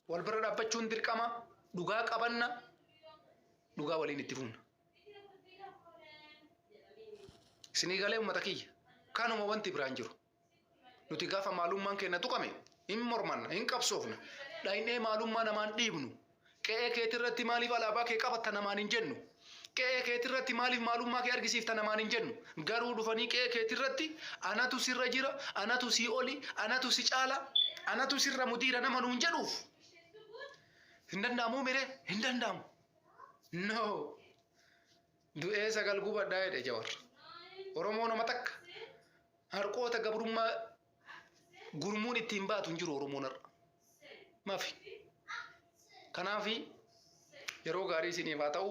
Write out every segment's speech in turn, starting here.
Wal bira dhaabbachuun dirqama. Dhugaa qabanna. Dhugaa waliin itti fufna. Isinii galee uummata kiyya. Kanuma wanti biraan jiru. Nuti gaafa maalummaan keenya tuqame hin mormanna, hin qabsoofna. Dhaynee maalummaa namaan dhiibnu. Qe'ee keetirratti maaliif alaabaa kee qabatta namaan hin jennu. Qe'ee keetirratti maaliif maalummaa kee argisiifta namaan hin jennu. Garuu dhufanii qe'ee keetirratti anatu sirra jira, anatu sii oli, anatu si caala, anatu sirra mudiira nama nuun jedhuuf. Hin danda'amuu miree? Hin danda'amu. No. Du'ee sagal gubadhaa jedhe Jawar. Oromoo nama takka. Harqoota gabrummaa gurmuun ittiin baatu hin jiru Oromoon har'a. Mafi. Kanaafi yeroo gaarii isiniif haa ta'u.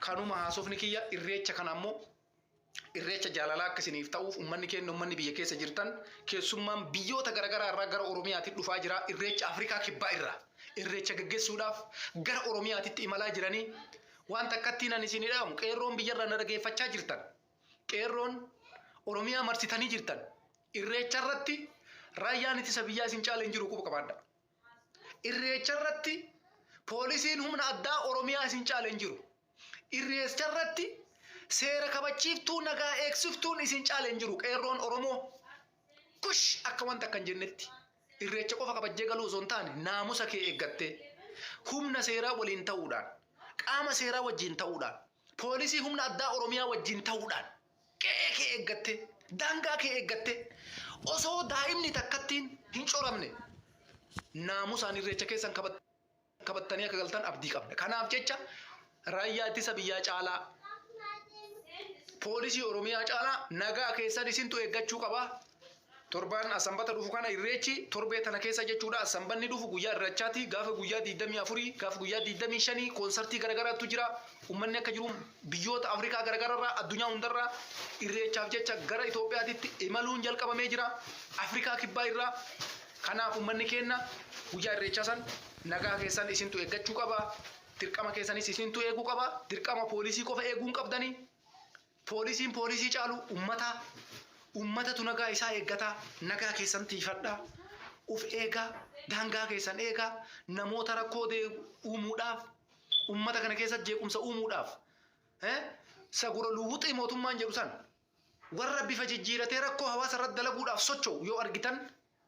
Kanuma haasofni kiyya irreecha kana ammoo irreecha jaalalaa akka isiniif ta'uuf uummanni keenya, uummanni biyya keessa jirtan, keessummaan biyyoota garaagaraa irraa gara Oromiyaatti dhufaa jira. Irreecha Afrikaa Kibbaa irraa irreecha gaggeessuudhaaf gara Oromiyaatitti imalaa jiranii waan takkattiin ani isin dhaamu, qeerroon biyyarraa na dhageeffachaa jirtan, qeerroon Oromiyaa marsitanii jirtan, irreecha irratti raayyaan ittisa biyyaa isin caala hin jiru, quba qabaadha. Irreecha irratti poolisiin humna addaa Oromiyaa isin caala hin jiru. Irreecha irratti seera kabachiiftuu, nagaa eegsiftuun isin caala hin jiru. Qeerroon Oromoo kush akka wanta akkan jennetti irreecha qofa kabajjee galuu osoo hin taane, naamusa kee eeggattee, humna seeraa waliin ta'uudhaan, qaama seeraa wajjin ta'uudhaan, poolisii humna addaa Oromiyaa wajjin ta'uudhaan, qe'ee kee eeggattee, daangaa kee eeggattee, osoo daa'imni takkattiin hin coramne naamusaan irreecha keessan kabattanii akka galtan abdii qabna. Kanaaf jecha raayyaa ittisa biyyaa caalaa, poolisii Oromiyaa caalaa nagaa keessan isintu eeggachuu qaba. Torbaan Asanbata dhufu kana irreechi, torbee tana keessa jechuudha. Asanbanni dhufu guyyaa irreechaati. Gaafa guyyaa 24, gaafa guyyaa 25 koonsartii garagaraatu jira. Uummanni akka jiru biyyoota Afrikaa garagararraa, addunyaa hundarraa irreechaaf jecha gara Itoophiyaatitti imaluun jalqabamee jira. Afrikaa Kibbaa irraa. Kanaaf uummanni keenya guyyaa irreechaa san nagaa keessan isintu eeggachuu qaba. Dirqama keessanis isintu eeguu qaba. Dirqama poolisii qofa eeguu hin qabdanii. Poolisiin poolisii caalu ummata. Ummatatu nagaa isaa eeggataa. Nagaa keessan tiifadhaa. Uf eegaa. Daangaa keessan eegaa. Namoota rakkoo uumuudhaaf, ummata kana keessatti jeequmsa uumuudhaaf, sagura luwuxii mootummaan jedhu san, warra bifa jijjiiratee rakkoo hawaasa irratti dalaguudhaaf socho'u yoo argitan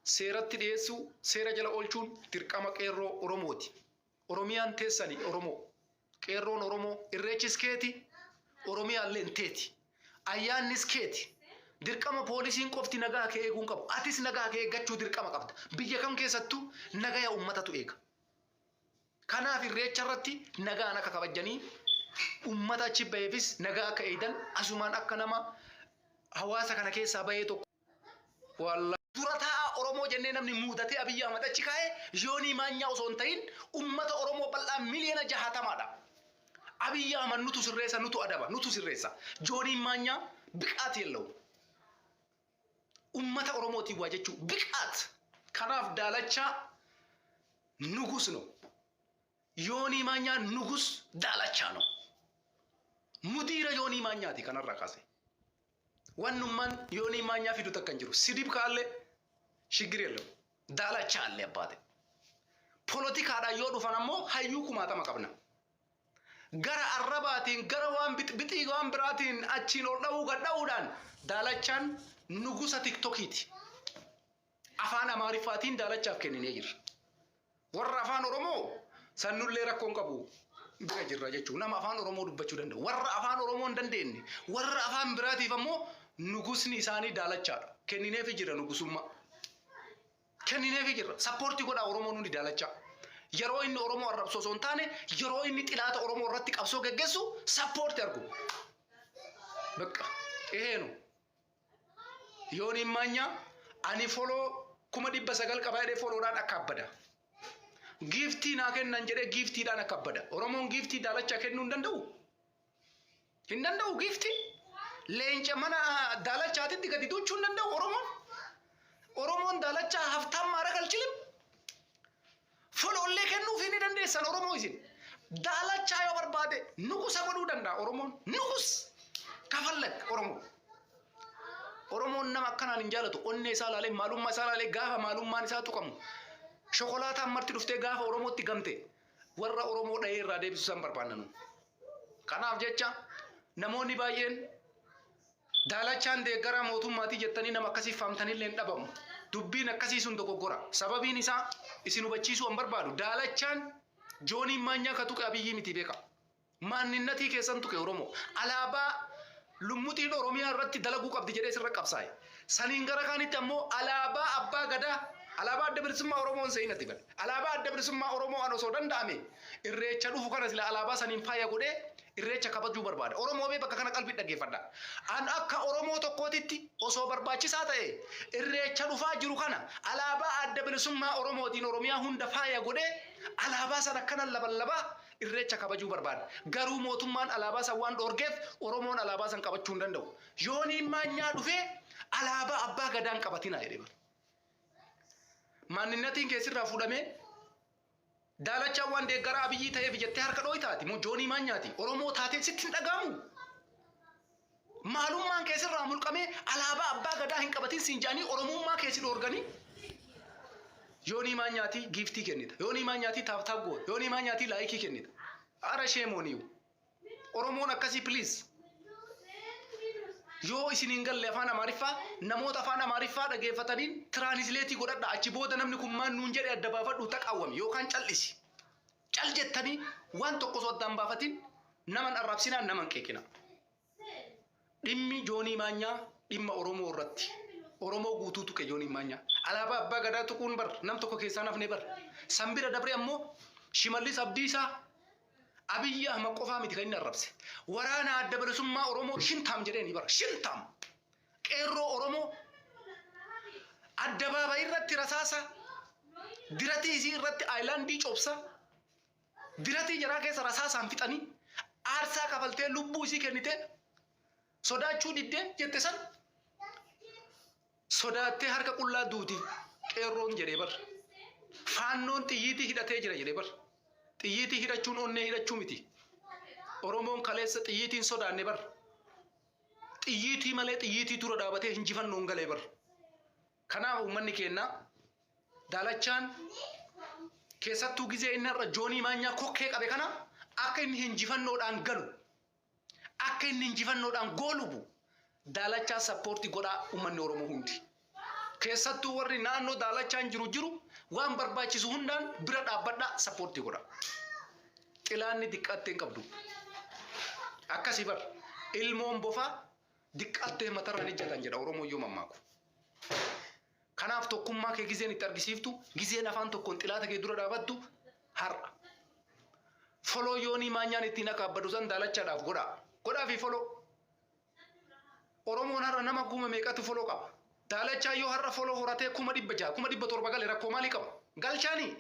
seeratti dhiyeessuu, seera jala oolchuun dirqama qeerroo Oromooti. Oromiyaan teessani Oromoo. Qeerroon Oromoo, irreechis keeti, Oromiyaalleen teeti. Ayyaannis keeti. Dirqama poolisiin qofti nagaa kee eeguu hin qabu. Atis nagaa kee eeggachuu dirqama qabda. Biyya kam keessattuu nagaya ummatatu eega. Kanaaf irreecha irratti nagaan akka kabajjanii, ummata achi baheefis nagaa akka eegdan, asumaan akka nama hawaasa kana keessaa bahee tokko. Wallaahi. Dura taa'aa Oromoo jennee namni muudatee Abiyyi Ahmad achi kaa'e Yoonii Maanyaa osoo hin ta'in ummata Oromoo bal'aa miliyoona 60dha. Abiyyi Ahmad nutu sirreessa, nutu adaba, nutu sirreessa. Jooniin Maanyaa ብቃት የለውም. Ummata Oromootiin waa jechuu ብቃት. Kanaaf Daalachaa ንጉስ ነው. Yoonii Maanyaa ንጉስ Daalachaa ነው. Mudiira Yoonii Maanyaati kanarraa kaase. Wannummaan Yoonii Maanyaa fidu takka hin jiru. ስድብ ካለ ችግር የለም. Daalachaa አለ abbaate. Poolotikaadhaan yoo dhufan ammoo hayyuu kumaatama qabna. Gara arrabaatiin, gara waan bixbixii waan biraatiin achiin ol dha'uu gad dha'uudhaan Daalachaan nugusa Tiktokiiti. Afaan Amaariffaatiin Daalachaaf kenninee jirra. Warra afaan Oromoo sannullee rakkoon qabu bira jirra jechuudha. Nama afaan Oromoo dubbachuu danda'u. Warra afaan Oromoo hin dandeenye, warra afaan biraatiif ammoo nugusni isaanii Daalachaadha. Kennineefi jira nugusummaa. Kennineefi jirra. Support godhaa Oromoon hundi Daalachaa. Yeroo inni Oromoo arrabsu osoo hin taane, yeroo inni xilaata Oromoo irratti qabsoo geggeessu support argu. በቃ ይሄ ነው. Yooniin Maanyaa ani follow 900,000 qaba jedhee follow dhaan akka abbada. Gift naa kennan jedhee gift iidhaan akka abbada. Oromoon gift Daalachaa kennuu hin danda'u. Hin danda'u gift. Leenca mana Daalachaatitti gadi duuchuu hin danda'u Oromoon. Oromoon Daalachaa ሀብታም ማድረግ አልችልም. Follow llee kennuufii ni dandeessan Oromoo isin. Daalachaa yoo barbaade nugusa godhuu danda'a Oromoon. ንጉስ ከፈለግ Oromoo. Oromoon nama akkanaan hin jaalatu. Onnee isaa laalee, maalummaa isaa laalee, gaafa maalummaan isaa tuqamu. Shokolaataan marti dhuftee gaafa Oromootti gamte warra Oromoo dhahee irraa deebisu san barbaanna nu. Kanaaf jecha namoonni baay'een Daalachaan deeggaraa mootummaatii jettanii nama akkasii faamtanillee hin dhabamu. Dubbiin akkasii sun dogoggora. Sababiin isaa isin hubachiisuu an barbaadu Daalachaan Jooniin Maanyaa ka tuqe Abiyyii miti beeka. Maanninnatii keessan tuqe Oromoo. Alaabaa lummuxiin Oromiyaa irratti dalaguu qabdi jedhee sirra qabsaa'e. Saniin gara kaanitti ammoo alaabaa Abbaa Gadaa, alaabaa Adda Bilisummaa Oromoo hin se'in ati bar. Alaabaa Adda Bilisummaa Oromoo an osoo danda'ame Irreecha dhufu kana sila alaabaa saniin faaya godhee Irreecha kabajuu barbaada. Oromoo mee bakka kana qalbiin dhaggeeffadhaa. An akka Oromoo tokkootitti osoo barbaachisaa ta'ee Irreecha dhufaa jiru kana alaabaa Adda Bilisummaa Oromootiin Oromiyaa hunda faaya godhee alaabaa sana akkanan laballabaa Irreecha kabajuu barbaada. Garuu mootummaan alaabaa san waan dhoorgeef Oromoon alaabaa san qabachuu hin danda'u. Yooniin Maanyaa dhufee alaabaa Abbaa Gadaa hin qabatinaa jedhe bar. Maanninnatiin kee sirraa fuudhamee Daalachaan waan deeggaraa Abiyyii ta'eef jettee harka dhooytaati moo Joonii Maanyaati? Oromoo taatee sitti hin dhaga'amu? Maalummaan kee sirraa mulqamee alaabaa Abbaa Gadaa hin qabatin siin jedhanii Oromummaa kee si dhoorganii Yoonii Maanyaatii giiftii kennita. Yoonii Maanyaatii tap tap goota. Yoonii Maanyaatii laayikii kennita. Ara shame on you. Oromoon akkasii please. Yoo isin hin galle afaan Amaariffaa namoota afaan Amaariffaa dhageeffataniin tiraanisleetii godhadha. Achi booda namni kun maal nuun jedhe adda baafadhu taqawwami yookaan cal'isi. Cal jettanii waan tokko osoo addaan baafatin naman arrabsinaa naman qeeqina. Dhimmi Joonii Maanyaa dhimma Oromoo irratti. Oromoo guutuu tuqe Jooniin Maanyaa. Alaabaa Abbaa Gadaa tuquun bar nam tokko keessaa hin hafne bar. San bira dabree ammoo Shimallis Abdiisaa Abiyyi Ahmad qofaa miti kan inni arrabse. Waraana Adda Bilisummaa Oromoo shintaam jedheeni bar. Shintaam! Qeerroo Oromoo addabaabayii irratti rasaasa diratii isii irratti aayilaandii cobsa diratii jaraa keessa rasaasaan fixanii aarsaa kafaltee lubbuu isii kennitee sodaachuu diddee jette san sodaattee harka qullaa duuti qeerroon jedhee bar. Faannoon xiyyiitii hidhatee jira jedhee bar. Xiyyiitii hidhachuun onnee hidhachuu miti. Oromoon kaleessa xiyyiitiin sodaanne bar. Xiyyiitii malee xiyyiitii dura dhaabatee hinjifannoon galee bar. Kanaaf uummanni keenya Daalachaan keessattuu gizee inni har'a Joonii Maanyaa kokkee qabe kana akka inni hinjifannoodhaan galu akka inni hinjifannoodhaan goolubu Daalachaa sappoorti godhaa uummanni Oromoo hundi. Keessattuu warri naannoo Daalachaan jiru jiru waan barbaachisu hundaan bira dhaabbadhaa sappoortii godhaa. Xilaanni diqqaattee hin qabdu. Akkasii bar ilmoon bofaa diqqaattee matarra hin ijjatan jedha Oromoon yoo mammaaku. Kanaaf tokkummaa kee gizeen itti argisiiftu, gizeen afaan tokkoon xilaata kee dura dhaabattu har'a. Foloo Yoonii Maanyaan ittiin akaabbadu san Daalachaadhaaf godhaa. Godhaafii foloo. Oromoon har'a nama kuma meeqatu foloo qaba. Daalachaan yoo har'a foloo horatee 600,000, 700,000 gale rakkoo maalii qaba? Galchaanii.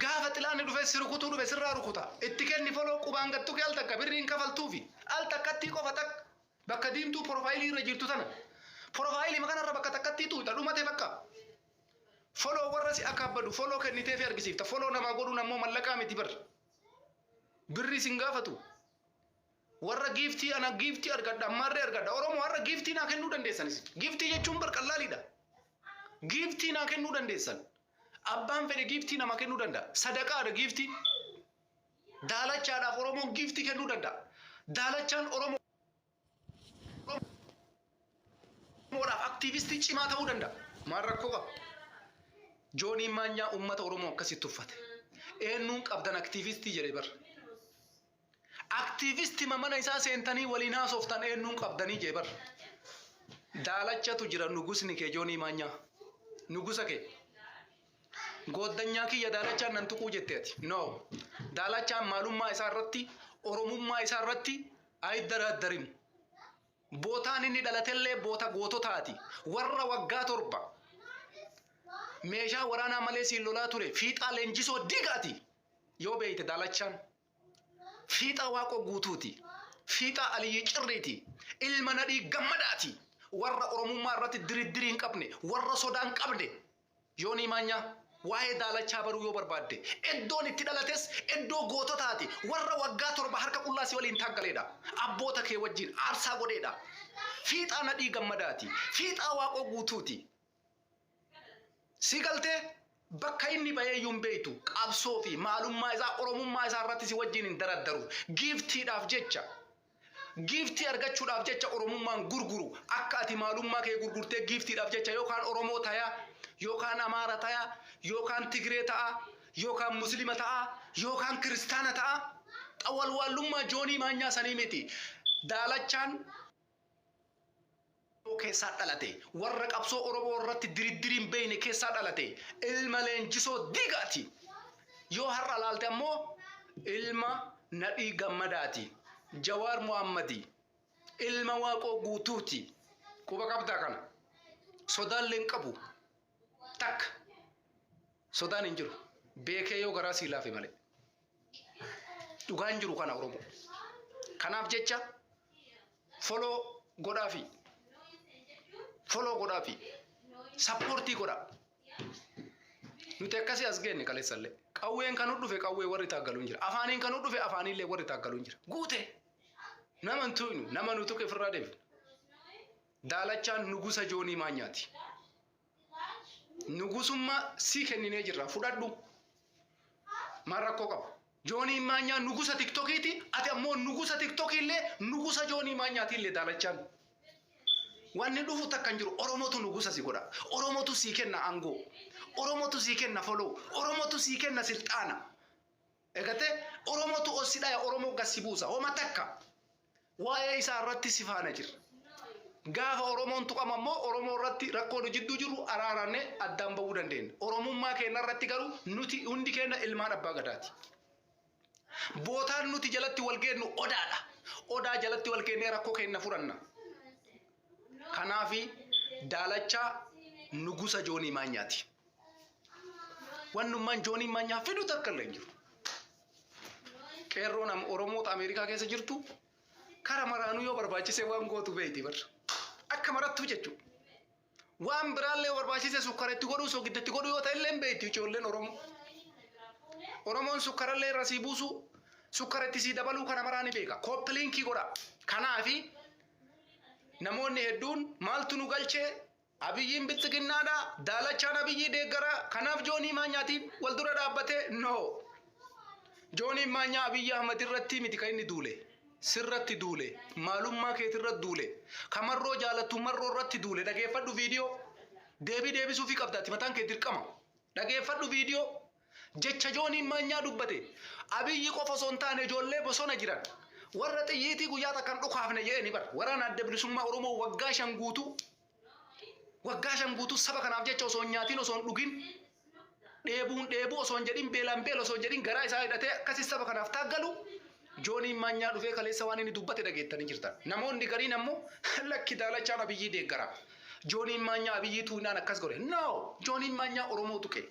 Gaafa xilaanni dhufee si rukutuu dhufe sirraa rukuta. Itti kenni foloo qubaan gad tuqi al takka birrii hin kafaltuufi. Al takkattii qofa takka. Bakka diimtuu porofaayilii irra jirtu tana. Porofaayilii kanarra bakka takkattii tuqxa dhumate bakka. Foloo warra si akaabbadu foloo kenniteefi argisiifta. Foloo namaa godhuun ammoo mallaqaa miti bar. Birrii sin gaafatu. Warra giiftii ana giiftii argadha ammaarree argadha. Oromoo har'a giiftii naa kennuu dandeessan isin. Giiftii jechuun bar qallaaliidha. Giiftii naa kennuu dandeessan. Abbaan fedhe giiftii namaa kennuu danda'a. Sadaqaadha giiftiin. Daalachaadhaaf Oromoon giiftii kennuu danda'a. Daalachaan Oromoodhaaf aktiivistii cimaa ta'uu danda'a. Maal rakkoo qaba? Jooniin Maanyaa uummata Oromoo akkasitti tuffate. Eenyuun qabdan aktiivistii jedhe bar. Aktiivistima mana isaa seentanii waliin haasoftan eenyuun qabdanii jee bar. Daalachatu jira nugusni kee Joonii Maanyaa. Nugusa kee. Gooddanyaa kiyya daalachaan nan tuquu jette ati. No. Daalachaan maalummaa isaa irratti, Oromummaa isaa irratti ayiddaraaddarin. Bootaan inni dhalatellee boota goototaati. Warra waggaa 7 meeshaa waraanaa malee siin lolaa ture fiixaa leenjisoo diigaati. Yoo beeyte daalachaan. Fiixaa Waaqoo Guutuuti. Fiixaa Aliyyii Cirriiti. Ilma Nadhii Gammadaati. Warra Oromummaa irratti diriddirii hin qabne, warra sodaa hin qabne. Yoonii Maanyaa, waa'ee Daalachaa baruu yoo barbaadde, eddoon itti dhalates eddoo goototaati. Warra waggaa 7 harka qullaa si waliin taaggaleedha. Abboota kee wajjin aarsaa godheedha. Fiixaa Nadhii Gammadaati. Fiixaa Waaqoo Guutuuti. Si galtee? Bakka inni bahee iyyuu hin beektu. Qabsoo fi maalummaa isaa, Oromummaa isaa irratti si wajjin hin daraddaru. Giiftiidhaaf jecha, giiftii argachuudhaaf jecha Oromummaan gurguru. Akka ati maalummaa kee gurgurtee giiftiidhaaf jecha yookaan Oromoo tayaa, yookaan Amaara tayaa, yookaan Tigree ta'a, yookaan Muslima ta'a, yookaan Kiristaana ta'a. Xawalwaallummaa Joonii Maanyaa sanii miti. Daalachaan keessaa dhalate, warra qabsoo Oromoo irratti diriddiri hin beekne keessaa dhalate, ilma Leenjisoo Diigaati. Yoo har'a laalte ammoo ilma Nadhii Gammadaati, Jawaar Muhammadi, ilma Waaqoo Guutuuti. Quba qabdaa kana. Sodaallee hin qabu. Takka. Sodaan hin jiru. Beekee yoo garaa sii laafe malee. Dhugaan jiru kana, Oromoo. Kanaaf jecha follow godhaafi. Follow godhaafi. Support godhaa. Nuti akkasii as geenne kaleessallee. Qawween kan dhufe qawwee warri taaggalu hin jira. Afaaniin kan dhufe afaaniillee warri taaggalu hin jira. Guute. Nama hin tuqnu, nama nu tuqe ofirraa deebifna. Daalachaan nugusa Joonii Maanyaati. Nugusummaa sii kenninee jirra. Fudhadhu. Maal rakkoo qaba? Joonii Maanyaa nugusa TikTokiiti. Ati ammoo nugusa TikTokiillee, nugusa Joonii Maanyaatiillee daalachaan. Wanni dhufu takka hin jiru. Oromotu nugusa si godha. Oromotu sii kenna aangoo. Oromotu sii kenna follow. Oromotu sii kenna silxaana. Egatee Oromotu ol si dhaya, Oromoo gad si buusa. Homa takka. Waa'ee isaa irratti si faana jirra. Gaafa Oromoon tuqamu ammoo Oromoo irratti rakkoo nu jidduu jiru araarannee addaan bahuu dandeenya. Oromummaa keenya irratti garuu nuti hundi keenya ilmaan abbaa gadaati. Bootaan nuti jalatti wal geennu odaadha. Odaa jalatti wal geennee rakkoo keenya furanna. Kanaafi Daalachaa nugusa Joonii Maanyaati. Wannummaan Joonii Maanyaa fidu takka illee hin jiru. Qeerroon Oromoota Ameerikaa keessa jirtu kara maraanuu yoo barbaachise waan gootu beeyti bar. Akka marattuu jechuudha. Waan biraallee yoo barbaachise sukkara itti godhuu, soogidda itti godhuu yoo ta'e illee hin beekti ijoolleen Oromoo. Oromoon sukkarallee irra sii buusuu, sukkara itti sii dabaluu kana maraa ni beeka. Copy link godha. Kanaafi namoonni hedduun maaltu nu galchee, Abiyyiin biltsiginnaadha, Daalachaan Abiyyii deeggara, kanaaf Joonii Maanyaatiin wal dura dhaabbatee. No. Jooniin Maanyaa Abiyyi Ahmad irratti miti kan inni duule. Sirratti duule. Maalummaa keetirratti duule. Ka Marroo jaalattu Marroo irratti duule. Dhageeffadhu viidiyoo. Deebii deebisuufii qabda ati mataan kee dirqama. Dhageeffadhu viidiyoo. Jecha Jooniin Maanyaa dubbate. Abiyyi qofa osoo hin taane ijoollee bosona jiran. Warra xiyyiitii guyyaa takkan dhukaafne jedheni bar. Waraana Adda Bilisummaa Oromoo waggaa 5 guutuu. Waggaa 5 guutuu saba kanaaf jecha osoo hin nyaatiin, osoo hin dhugin, dheebuun dheebuu osoo hin jedhin, beelaan beela osoo hin jedhin, garaa isaa hidhatee akkasii saba kanaaf taaggalu, Jooniin Maanyaa dhufee kaleessa waan inni dubbate dhageettanii jirtan. Namoonni gariin ammoo lakki, Daalachaan Abiyyii deeggara. Jooniin Maanyaa Abiyyii tuunaan akkas godhe. No! Jooniin Maanyaa Oromoo tuqe.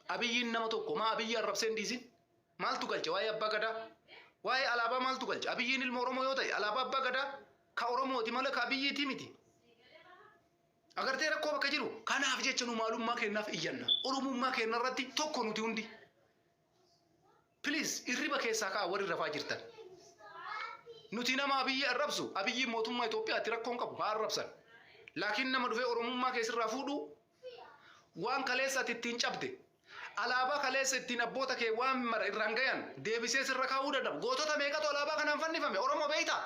Abiyyiin nama tokko maa Abiyyii arrabsee hin dhiisin? Maaltu galche waa'ee abbaa gadaa? Waa'ee alaabaa maaltu galche? Abiyyiin ilma Oromoo yoo ta'e, alaabaa abbaa gadaa ka Oromooti malee ka Abiyyiitii miti. Agartee rakkoo bakka jiru? Kanaaf jecha nu maalummaa keenyaaf iyyanna. Oromummaa keenya irratti tokko nuti hundi. Please, irriba keessaa ka'a warri rafaa jirtan. Nuti nama Abiyyi arrabsu, Abiyyiin mootummaa Itoophiyaatti rakkoon qabu, haa arrabsan. Laakiin nama dhufee Oromummaa keessirraa fuudhuu, waan kaleessa ati ittiin cabde, alaabaa kaleessa ittiin abboota kee waan mara irraan gayan deebisee sirra kaa'uu dadhabu. Gootota meeqatu alaabaa kanaan fannifame? Oromoo beektaa?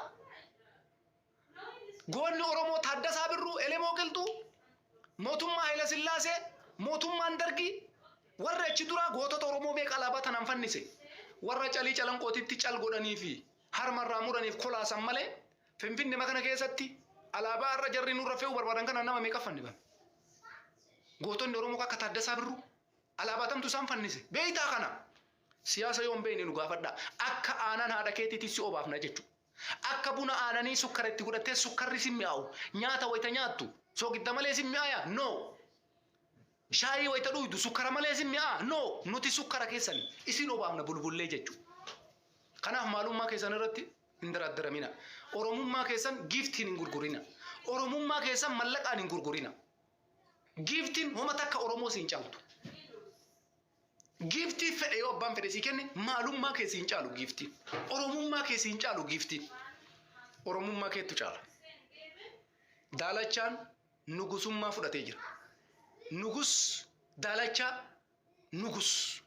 Goonni Oromoo Taaddasaa Birruu, Elemoo Qilxuu, mootummaa Haayila Sillaasee, mootummaan Dargii, warri achi duraa gootota Oromoo meeqa alaabaa tanaan fannise? Warra calii calanqootitti cal godhanii fi harmarraa muraniif kolaasan malee, Finfinne makana keessatti alaabaa har'a jarri nurra fe'uu barbaadan kana nama meeqa fannifame? Gootonni Oromoo akka Taaddasaa Birruu alaabaa tamtu isaan fannise? Beektaa kana? Siyaasa yoo hin beekne nu gaafadhaa. Akka aanan haadha keetiitti si obaafna jechuudha. Akka buna aananii sukkara itti godhattee sukkarri si mi'aawu. Nyaata wayita nyaattu soogidda malee si mi'aayaa? No. Shaayii wayita dhugdu sukkara malee si mi'aa? No. Nuti sukkara keessani isin obaafna bulbullee jechuudha. Kanaaf maalummaa keessan irratti hin daraaddaramina. Oromummaa keessan giiftiin hin gurgurina. Oromummaa keessan mallaqaan hin gurgurina. Giiftiin homa takka Oromoo siin caaltu. Giiftii fedhe yoo abbaan fedhe sii kenne, maalummaa kee siin caalu giiftiin. Oromummaa kee siin caalu giiftiin. Oromummaa keettu caala. Daalachaan nugusummaa fudhatee jira. Nugus Daalacha nugus.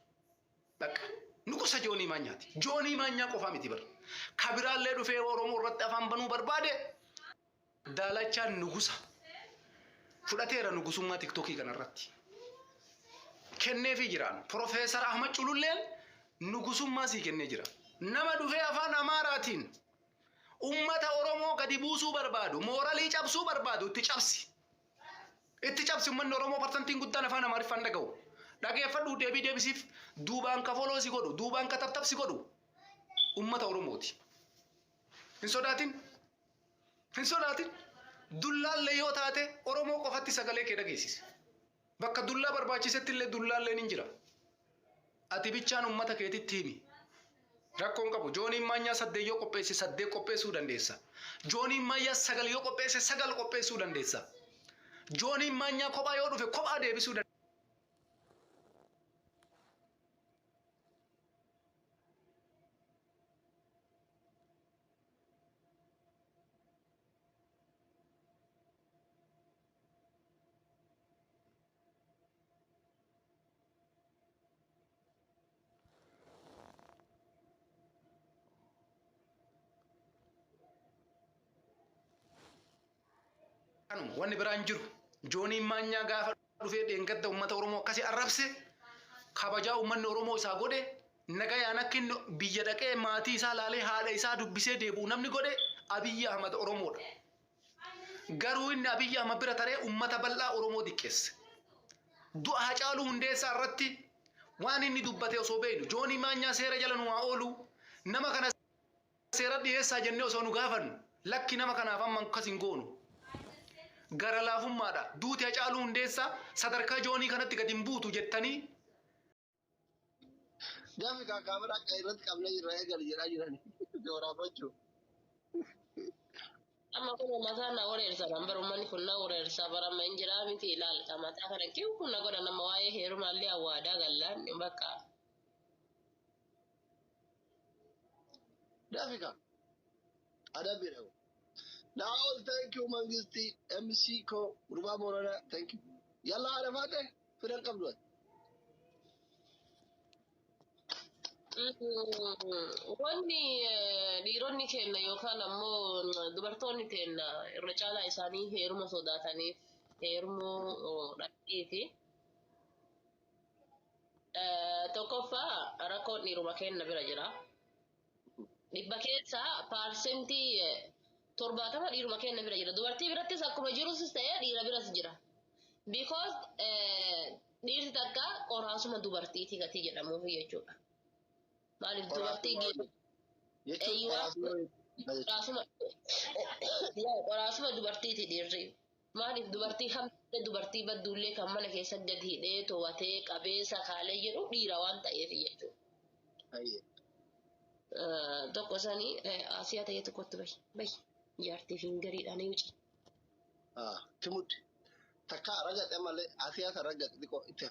Bakka nugusa Joonii Maanyaati. Joonii Maanyaa qofaa miti bara. Kabiraallee dhufee Oromoo irratti afaan banuu barbaade Daalachaan nugusa. Fudhateera nugusummaa tiktookii kanarratti. Kenneefii jiraan. Profeesar Ahmad Cululleen nugusummaa sii kennee jira. Nama dhufee afaan Amaaraatiin ummata Oromoo gadi buusuu barbaadu, mooralii cabsuu barbaadu itti cabsi. Itti cabsi ummanni Oromoo parsantiin guddaan afaan Amaariffaan dhaga'u. Dhageeffadhuu deebii deebisiif duubaan ka foloo si godhu, duubaan ka taptap si godhu ummata Oromooti. Hin sodaatin. Hin sodaatin. Dullaallee yoo taate Oromoo qofatti sagalee kee dhageessisi. Bakka dullaa barbaachisetti illee dullaalleen hin jira. Ati bichaan ummata keetitti himi. Rakkoon qabu. Jooniin Maanyaa saddeet yoo qopheesse saddeet qopheessuu dandeessa. Jooniin Maanyaa sagal yoo qopheesse sagal qopheessuu dandeessa. Jooniin Maanyaa kophaa yoo dhufe kophaa deebisuu dandeessa. Kanuma wanni biraan jiru. Jooniin Maanyaa gaafa dhufee dheengadda uummata Oromoo akkasii arrabse kabajaa uummanni Oromoo isaa godhe nagayaan akka inni biyya dhaqee maatii isaa laalee haadha isaa dubbisee deebi'u namni godhe Abiyyi Ahmad Oromoodha. Garuu inni Abiyyi Ahmad bira taree uummata bal'aa Oromoo diqqeesse. Du'a Hacaaluu Hundeessaa irratti waan inni dubbate osoo beeknu Joonii Maanyaa seera jala nu haa oolu nama kana seera dhiyeessaa jennee osoo nu gaafannu lakki nama kanaaf amma akkas hin goonu. Gara laafummaadha. Duuti Hacaaluu Hundeessaa sadarkaa Joonii kanatti gadi hin buutu jettanii Gaafi kaa kaamera akka irratti qabnee jirra eegali jedhaa jirani. Waraabachuu. Amma kun mataa na wareersa kan bara uummanni kun na wareersa bara amma hin jiraa miti ilaal ka mataa kana kiw kun na godha nama waa'ee heerumaallee awwaadaa gallaan bakka. Gaafi kaa. Adabbiidha. Naa'ol thank you Mangisti MC ko Gurbaa Booranaa thank you. Yalla haadha faate firan qabdu ati. Wanni dhiironni keenya yookaan ammoo dubartoonni keenya irra caalaa isaanii heeruma sodaataniif heerumuu dhabaniifi. Tokkoffaa rakkoon dhiiruma keenya bira jira. Dhibba keessaa 70% dhiiruma keenya bira jira. Dubartii birattis akkuma jirus ta'ee dhiira biras jira. Because dhiirri takka qoraasuma dubartiiti gatii jedhamuuf jechuudha. Maaliif dubartii Jechuun Eeyyuu. qoraasuma qoraasuma dubartiiti dhiirri. Maaliif dubartii hamtee dubartii badduullee kan mana keessa gad hidhee to'atee qabee sakaalee jedhu dhiira waan ta'eef jechuudha. Ayyee. Tokko sanii Asiyaa ta'ee tokkotti bahi bahi jaartii fiingariidhaan wuci. Ah, timudde. Takka ragaxe malee asiyaasa ragaxe xiqqoo itti.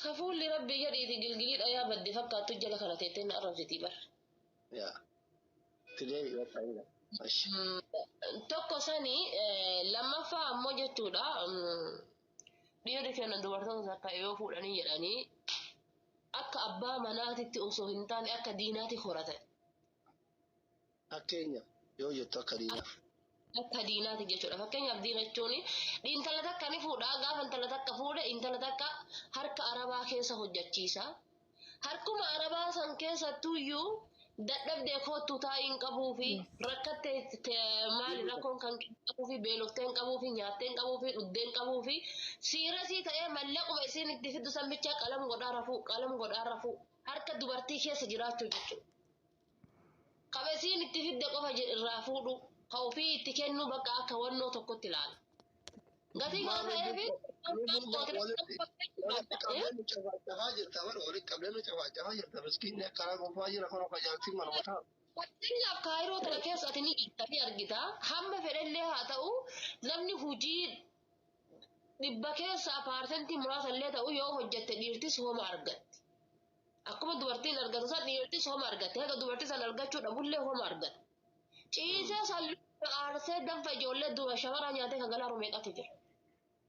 Hafuulli rabbii jedhiiti gilgilii dhayaa badde fakkaattu jala kana teettee na arrabsitii bara. Yaa. Itti deebi'i bakka inni. Ashi. Tokko sanii lammaffaa ammoo jechuudha dhiirri keenya dubartoota takka yoo fuudhanii jedhanii akka abbaa manaatitti osoo hin taane akka diinaatti horatan. Fakkeenya yoo jettu akka diinaa. Akka diinaati jechuudha. Fakkeenyaaf diina jechuun intala takka ni fuudha. Gaafa intala takka fuudhe intala takka harka arabaa keessa hojjechiisa. Harkuma arabaa san keessattuyyuu dadhabdee koottu taa'ii hin qabuu fi rakkattee maali rakkoon kan qabuu fi beeloftee hin qabuu fi nyaattee hin qabuu fi dhuddee hin qabuu fi siirasii ta'ee mallaquma isiin itti fiddu san bichaa qalam godhaa rafuu qalam godhaa rafuu harka dubartii keessa jiraachuu jechuudha. Qabesiin itti fidde qofa irraa fuudhu ka ofii itti kennuu bakka akka wannoo tokkotti ilaala. Gatii kana ta'eefi Walitti qabdee nu cafaacafaa jirta bara walitti qabdee nu cafaacafaa jirta miskiinni akkanaa gonfaa jira kun akka jaartiin manuma taa'u. Fakkeenyaaf Kaayiroo tana keessa ati ni jirta ni argita. Hamma fedhellee haa ta'u namni hojii dhibba keessaa paarsentii muraasa illee ta'u yoo hojjette dhiirtis homa argatti. Akkuma dubartiin argatu san dhiirtis homa argatti. Haga dubartii san argachuu dhabullee homa argata. Ciisee salluu aarsee danfa ijoollee dura shamaraa nyaatee kan galaaru meeqatu jira.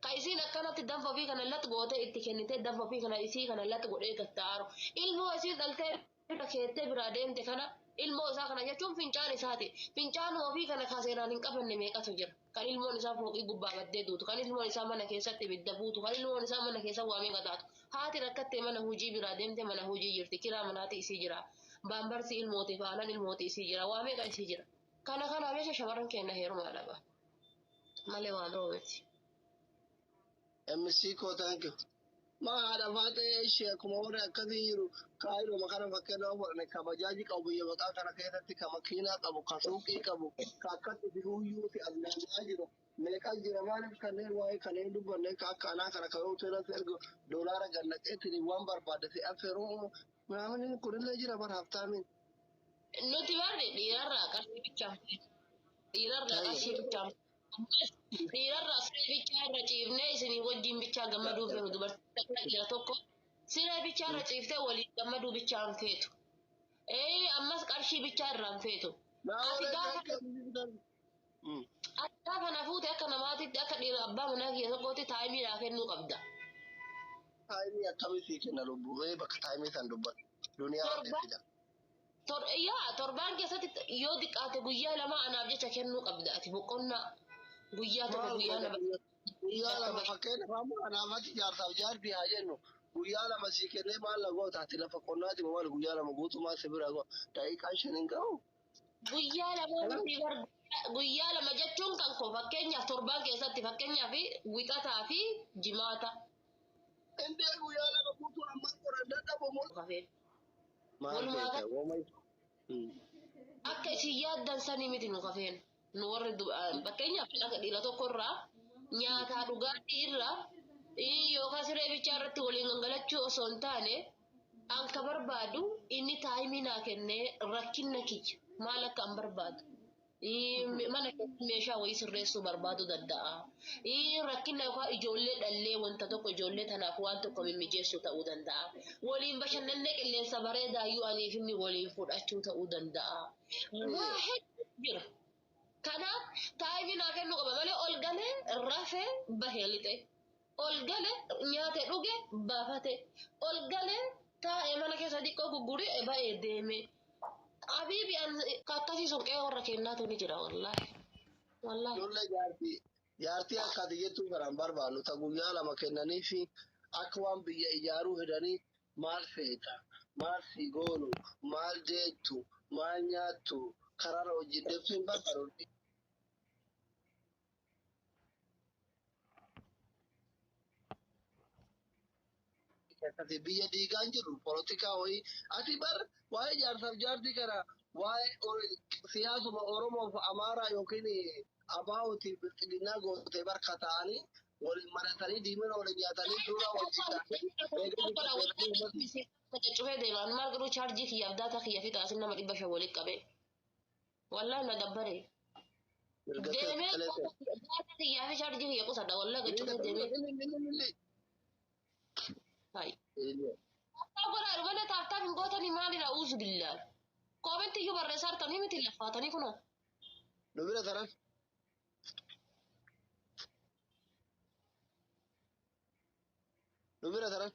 Ka isiin akkanatti danfa ofii kana lat gootee itti kennitee danfa ofii kana isii kana lat godhee gattaaru. Ilmoo isii dhaltee bira keettee biraa deemte kana ilmoo isaa kana jechuun fincaan isaati. Fincaan ofii kana ka seeraan hin qabanne meeqatu jira. Kan ilmoon isaa fooqii gubbaa baddee duutu, kan ilmoon isaa mana keessatti ibidda buutu, kan ilmoon isaa mana keessa waa meeqa taatu. Haati rakkattee mana hojii biraa deemte mana hojii jirti. Kiraa manaati isii jira. Baambarsi ilmootiif aanan ilmooti isii jira. Waa meeqa isii jira. Kana kanaaf jecha shamarran keenya heerumaa dhaba. Malee waan biroo miti. MC koo, thank you. Maa haadha faatee ishee akkuma warri akkasii jiru kaayiruma kana fakkeenyaaf fudhanne, ka bajaajii qabu biyya maqaa kana keessatti, ka makiinaa qabu, ka suuqii qabu, ka akkatti bihuuyyuuti as naanna'aa jiru. Meeqa jira? Maaliif kanneen waa'ee kanneen dubbanne? Ka akka anaa kana ka yoo teelatti erga doolaara gannaqeetiin waan barbaadde si affeeruu namni kunillee jira bara haftaamiin. Nuti barri dhiirarraa qarshii bichaa, dhiirarraa qarshii bichaa, dhiirarraa siree bichaa irra ciifnee isinii wajjin bichaa gammaduu feenu. Dubartii takka dhiira tokko siree bichaa irra ciiftee waliin gammaduu bichaa hin feetu. Ee, ammas qarshii bichaa irraa hin feetu. Ati gaafa na fuute akka namaatitti, akka dhiira abbaa manaa kiyya tokkootti time naa kennuu qabda. Time akkamii sii kenna lubbuu? Mee bakka time san dubbadhu. Duniyaa Torba. fida. Yaa, torbaan keessatti yoo xiqqaate guyyaa 2 anaaf jecha kennuu qabda ati, boqonnaa guyyaa tokko, guyyaa 2. Guyyaa 2, fakkeenyaaf amma anaafati jaarsaaf jaartii haa jennu, guyyaa 2 sii kennee maal la goota ati? Lafa qonnaati maal guyyaa 2 guutumaa si bira goo daqiiqaa 5 hin ga'u. Guyyaa 2 miti bar, guyyaa 2 jechuun kan koo fakkeenyaaf torbaan keessatti, fakkeenyaaf wixataa fi jimaata. Indee guyyaa 2 guutuu ammaan qoran dadhabu moo? Kafee. Maal Walumaa beekta wooma. Akka isin yaaddan sanii miti nu kafeen. Nu warri fakkeenyaaf akka dhiira tokko irraa nyaataa dhugaatii irraa yookaan siree bichaa irratti waliin gangalachuu osoo hin taane, an ka barbaadu inni time naa kennee rakkinna kiyya maal akka an barbaadu. Mana keessatti meeshaa wayii sirreessuu barbaaduu danda'a. Rakkina yookaan ijoollee dhallee wanta tokko ijoollee tanaaf waan tokko mimmijeessuu ta'uu danda'a. Waliin bashannannee qilleensa bareedaayyuu aniif inni waliin fudhachuu ta'uu danda'a. Waa hedduu jira. Kanaaf time naa kennuu qaba malee ol galee rafee bahee lixe. Ol galee nyaate dhuge baafate. Ol galee taa'ee mana keessa xiqqoo guggurii ba'ee deeme. Habiibi, an akkasii sun qe'ee warra kennaatu ni jira, wallaahi. Wallaahi. Ijoollee jaartii akka ati jettuu kanaan barbaannu, ta guyyaa 2 kennanii fi akka waan biyya ijaaruu hedanii maal feeta, maal si goonu, maal deettu, maal nyaattu, karaarra hojii deemtu hin barbaadu. Akkasii biyya diigaan jiru polotikaa wayii ati bar waa'ee jaarsaaf jaartii kana, waa'ee siyaasuma Oromoof Amaaraa yookiin abaa'ootiif bilxiginnaa gootee barka ta'anii waliin maratanii diimina waliin nyaatanii suuraa wajjin kaasanii. Cufee deemaan maal godhuu? Chaarjii kiyyaaf data kiyya fixa asin nama 500 walitti qabee. Wallaahi na dabbare. Deemee data kiyyaa fi chaarjii kiyya qusadha, wallaahi cufee deemee. Hai. Tap godhaa malee tap tap hin gootanii maalidha? Uuzu billaa. Comment iyyuu barreessaa harkanii miti laffaatanii kunoo. Nu bira taran. Nu bira taran.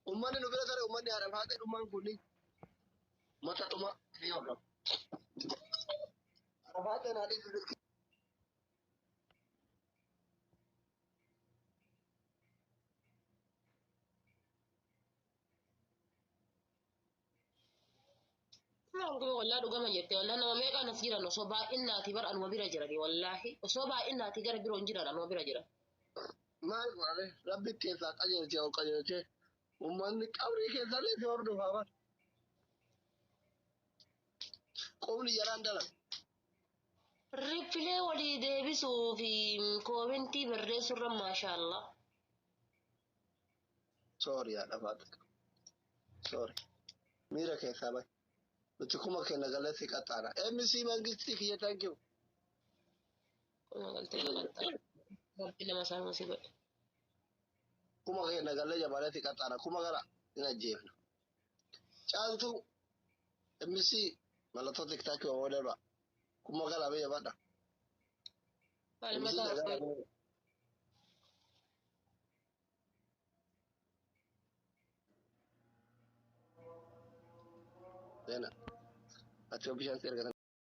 Uummanni nu bira tare, uummanni haadha faatee dhummaan kunni mata dhuma ni hordofu. Haadha faateen haadhi. Kun wallaa dhugama jette, wallaa nama meeqaan as jiran osoo baay'innaati bar anuma bira jirani, wallaahi osoo baay'innaati gara biroon jiran anuma bira jiran. Maal godhane? Rabbi keessaa qajeelchee ol qajeelchee uummanni qabrii keessallee si hordofaa bar. Qubni jaraan dalan. Reply walii deebisuu fi comment barreessuurra maashaallah. Sorry haadha faate. Sorry. Miira keessaa bahi. Nuti kuma kenna galee si qaxxaana. MC Mangistii kiyya, thank you. Kuma galtee qaxxaana. Rabbi nama isaa si godhe. Kuma kenna galee jabaanee si qaxxaana. Kuma gara hin ajjeefna. Caaltuu MC mallattoo TikTokii waa darba. Kuma gara biyya badha. Maal MC mataa dagala. Seena. Ati yoo bishaan si ergatan.